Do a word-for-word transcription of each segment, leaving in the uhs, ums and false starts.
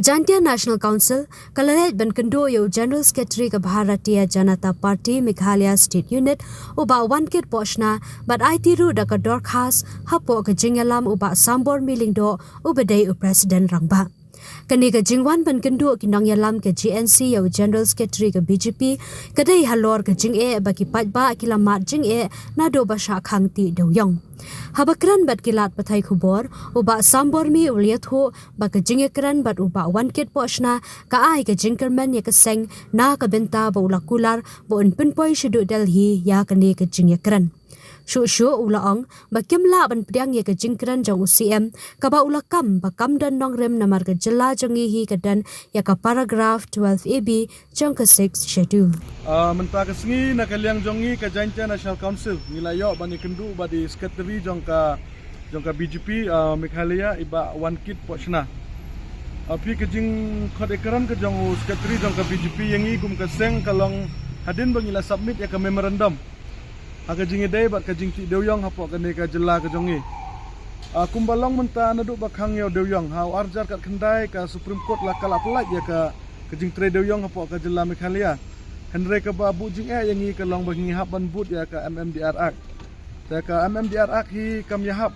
Jaintia National Council ka la leit ban kynduh ïa u General Secretary ka Bharatiya Janata Party Meghalaya State Unit, u Bah Wankit Pohshna, bad aiti ruh da ka dorkhas hapoh ka jingïalam u Bah Sambor Mylliung Doh, uba dei u President Rangbah. Kane ka jingwan ban kynduh ki nongïalam ka G N C ïa u General Secretary ka B J P ka dei halor ka jingeh ba ki paidbah ki la mad jingeh naduh ba shah khang tih dewïong. Haba kren bad ki lad pathai khubor, u Bah Sambor Mylliung Doh u la ïathuh ba ka jingïakren bad u Bah Wankit Pohshna ka ai ka jingkyrmen ïa ka seng na ka bynta ba u la kular ba un pynpoi shaduh Delhi ïa kane ka jingïakren. Shuh shuh u la ong ba kim lah ban pdiang ïa ka jingkren jong u C M kaba u la kam ba kam don nongrim namar ka jylla jong ngi hi ka don ïa ka paragraph twelve A B jong ka Sixth Schedule. Ah, mynta ka sngi na ka liang jong ngi ka Jaintia National Council ngi la ïoh ban ïakynduh bad i Secretary jong ka jong ka B J P, ah, Meghalaya, i Bah Wankit Pohshna. Ah, phi, ka jingkhot ïakren ka jong u Secretary jong ka B J P ïa ngi kum ka seng ka long hadien ba ngi la submit ïa ka memorandum ha ka jingïadei bad ka jingtih dewïong hapoh kane ka jylla ka jong ngi. Ah, kumba long mynta naduh ba khang ïa u dewïong ha u arhajar khatkhyndai ka Supreme Court la ka la pyllait ïa ka ka jingtrei dewïong hapoh ka jylla Meghalaya. Hynrei kaba buh jingeh ïa ngi ka long ba ngi hap ban bud ïa ka M M D R Act. Te ka M M D R Act hi kam ïahap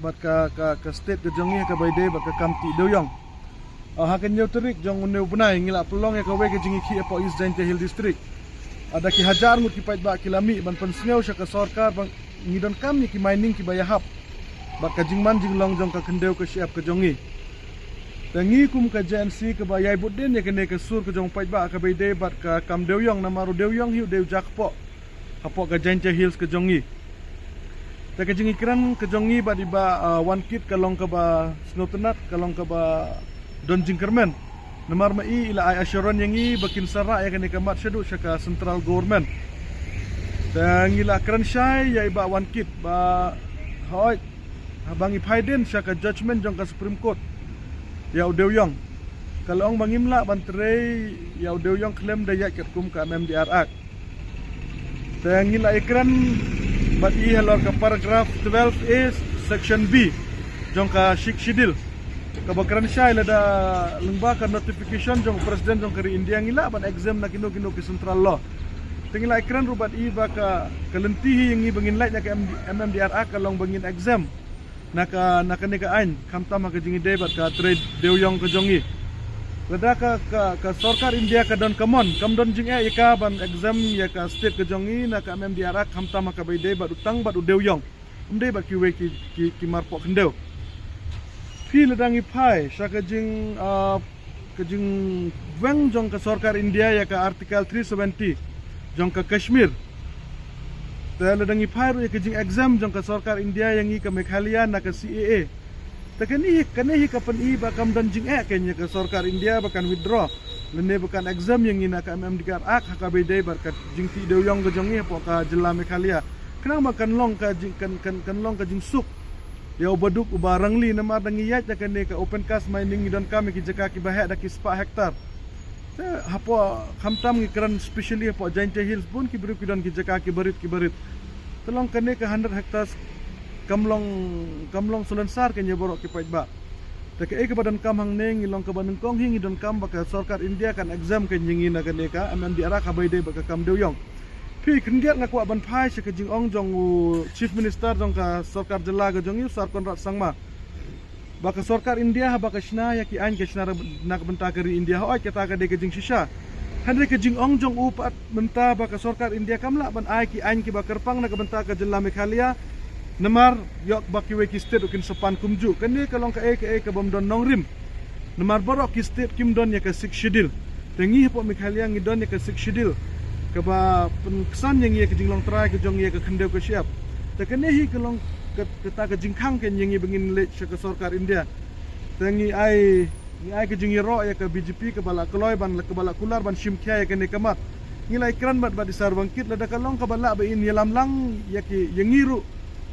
bad ka ka ka state ka jong ngi ha kaba ïadei bad ka kam tih dewïong. Ah, ha ka hynñiew tarik jong une u bnai ngi la pynlong ïa kawei ka jingïakhih hapoh East Jaintia Hill District. Ah, da ki hajar ngut ki paidbah ki la mih ban pynsngew sha ka sorkar ba ngi donkam ïa ki mining kiba ïahap bad ka jingman jinglong jong ka khyndew ka shyiap ka jong ngi. Te ngi kum ka J N C kaba ïai bud dien ïa kane ka sur ka jong u paidbah kaba ïadei bad ka kam dewïong namar u dewïong hi u dei u jakpoh hapoh ka Jaintia Hills ka jong ngi. Te ka jingïakren ka jong ngi bad i Bah, ah, Wankit ka long kaba sngewtynnat, ka long kaba don jingkyrmen. Namar ma i i la ai assurance ïa ngi ba kin sa rah ïa kane ka mat shaduh sha ka central government. Te ngi la kren shai ïa i Bah Wankit ba hooid, haba ngi phai dien sha ka judgment jong ka Supreme Court ïa u dewïong, ka la ong ba ngim lah ban trei ïa u dewïong khlem da ïaid katkum ka M M D R Act. Te ngi la ïakren bad i halor ka paragraph twelve A section B jong ka Sixth Schedule, kaba kren shai lada lyngba ka notification jong u President jong ka ri India ngi lah ban exempt na kino kino ki central law. Te ngi la ïakren ruh bad i ba ka ka lynti hi ïa ngi ba ngin lait na ka M D, M M D R Act ka long ba ngin exempt na ka, na kane ka aiñ, khamtam ha ka jingïadei bad ka trei dewïong ka jong ngi. Lada ka, ka, ka sorkar India ka don ka mon, kam don jingeh ïa ka ban exempt ïa ka state ka jong ngi na ka M M D R Act khamtam ha kaba ïadei bad u tang bad u dewïong. Ym dei bad kiwei ki, ki, ki marpoh khyndew. Phi, lada ngi phai sha ka jing, ah, ka jingweng jong ka sorkar India ïa ka Article three seventy jong ka Kashmir. Te lada ngi phai ruh ïa ka jingexempt jong ka sorkar India ïa ngi ka Meghalaya na ka C A A. Te kane hi, kane hi ka pyni ba kam don jingeh kein ïa ka sorkar India ba kan withdraw lane ba kan exempt ïa ngi na ka M M D R Act ha kaba ïadei bad ka jingtih dewïong ka jong ngi hapoh ka jylla Meghalaya. Khnang ba kan long ka jing, kan, kan, kan long ka jingsuk ïa u baduk u barangli namar da ngi ïaid da kane ka open cast mining ngi donkam ïa ki jaka kiba heh da ki spah hektar. Te hapoh khamtam ngi kren specially hapoh Jaintia Hills bun ki briew ki don ki jaka kiba rit kiba rit. Te long kane ka hundred hectares kam long, kam long salonsar kein ïa baroh ki paidbah. Te kaei kaba donkam hangne ngi long kaba nyngkong hi ngi donkam ba ka sorkar India kan exempt kein ïa ngi na kane ka M M D R Act kaba ïadei bad ka kam dewïong. Phi, khyndiat nga kwah ban phai sha ka jingong jong u Chief Minister jong ka sorkar jylla ka jong ngi u Sir Conrad Sangma. Ba ka sorkar India haba ka shna ïa ki aiñ ka shna na ka bynta ka ri India, hooid kata ka dei ka jingshisha. Hynrei ka jingong jong u pat mynta ba ka sorkar India kam lah ban ai ki aiñ kiba kyrpang na ka bynta ka jylla Meghalaya. Namar ïoh ba kiwei ki state ruh kin sa pan kumjuh. Kane ka long kaei kaei kabym don nongrim. Namar baroh ki state kim don ïa ka Sixth Schedule. Te ngi hapoh Meghalaya ngi don ïa ka Sixth Schedule kaba pynksan ïa ngi ïa ka jinglong trai ka jong ngi ïa ka khyndew ka shyiap. Te kane hi ka long ka, kata ka jingkhang kein ïa ngi ba ngin leit sha ka sorkar India. Te ngi ai, ngi ai ka jingïaroh ïa ka B J P kaba la kloi ban, kaba la kular ban shim khia ïa kane ka mat. Ngi la ïakren bad, bad i Sir Wankit lada ka long kaba lah ba in ïalam lang ïa ki, ïa ngi ruh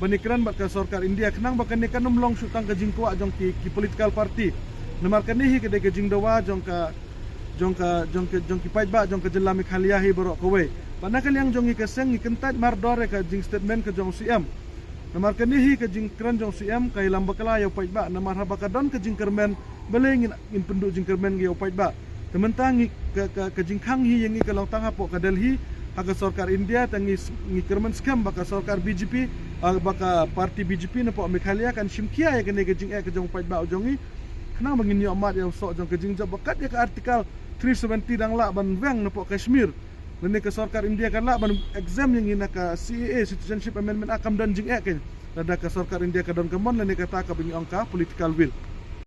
ban ïakren bad ka sorkar India khnang ba kane kan ym long shuh tang ka jingkwah jong ki, ki political party. Namar kane hi ka dei ka jingdawa jong ka, jong ka, jong ka, jong ki paidbah jong ka jylla Meghalaya hi baroh kawei. Bad na ka liang jong ngi ka seng ngi kyntait mardor ïa ka jingstatement ka jong u C M. Namar kane hi ka jingkren jong CM ka ïalam bakla ïa u paidbah, namar haba ka don ka jingkyrmen, balei ngin, ngin pynduh jingkyrmen ïa u paidbah. Te mynta ngi ka, ka, ka jingkhang hi ïa ngi ka long tang hapoh ka Delhi, ha ka sorkar India, te ngi, ngi kyrmen skhem ba ka sorkar BJP, ah, ba ka party BJP napoh Meghalaya kan shim khia ïa kane ka jingeh ka jong u paidbah u jong ngi. Khnang ba ngin ïoh mad ïa u soh jong ka jingjop, ba kat ïa ka Article three seventy dang lah ban weng napoh Kashmir, lane ka sorkar India ka lah ban exempt ïa ngi na ka CAA, Citizenship Amendment Act, kam don jingeh kein. Lada ka sorkar India ka don ka mon, lane kata kaba ngi ong ka political will.